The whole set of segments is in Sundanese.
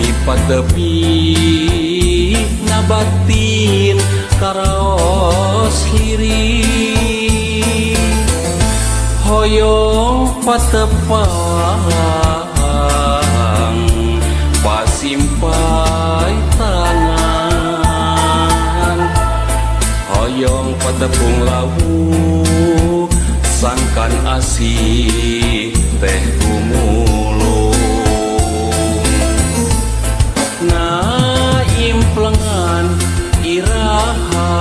Mipatepi nabatin karaos lirih hoyong patepang pasimpai tangan hoyong patepung lawu sangkan asih teh gumulung ngaimplengan iraha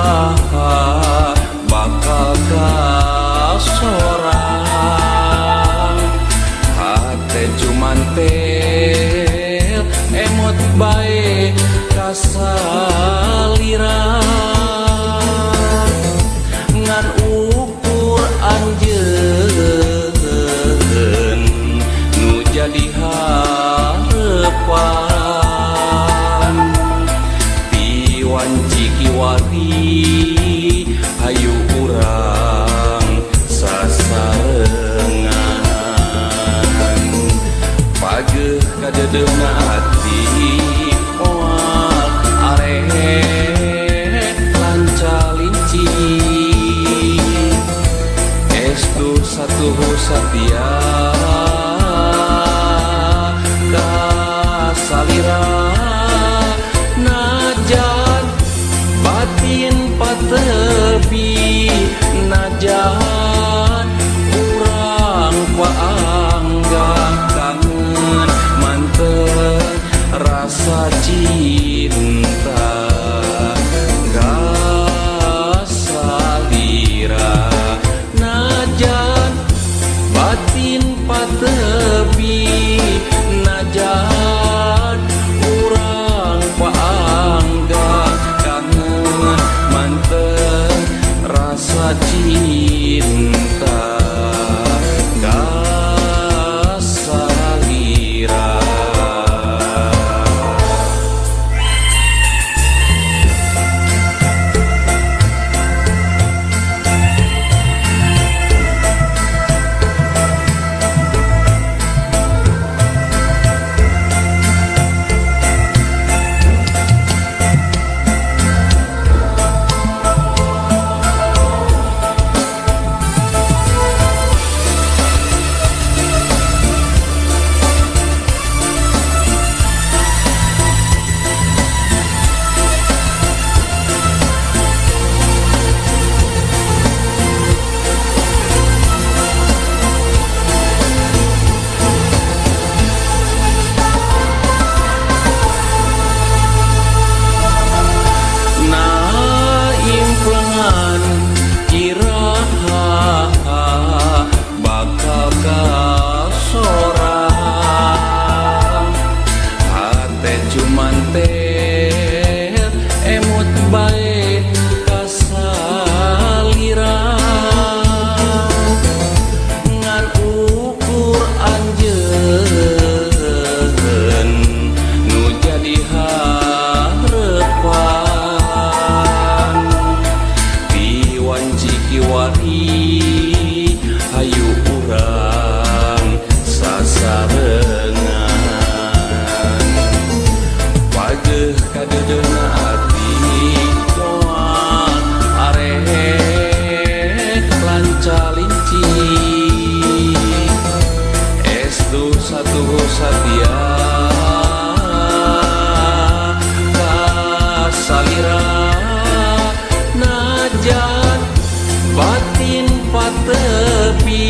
bakal kasorang hate cumantel emot bae kasalira ngan ukur anjeun nu jadi harepan ti wanci kiwari hayu urang sasarengan pageuh kadeudeuhna ati moal areh lanca linci estu satuhu satia kasalira najan batin patepi najan urang paangga kangen manteng rasa cinta kasalira najan batin patepi najan urang paangga kangen manteng rasa cinta kasalira. Naimplengan iraha bakal kasorang hate cumantel emut bae kasalira ngan ukur anjeun nu jadi harepan ti wanci kiwari hayu urang sasarengan pageuh kadeudeuhna ati moal areh lanca linci estu satuhu satia kasalira najan batin patepi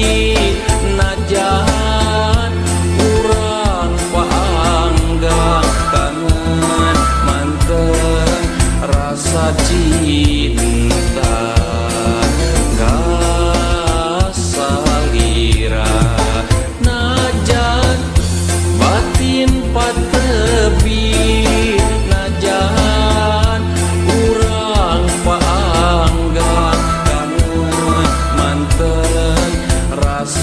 najan urang paangga kangen manteng rasa cinta kasalira najan batin patepi najan urang paangga kangen manteng rasa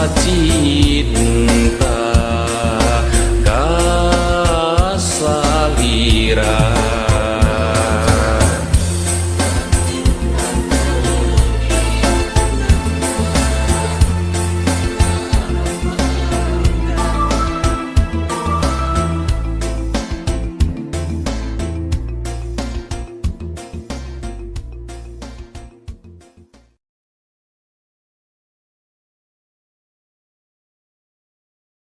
Rasa cinta.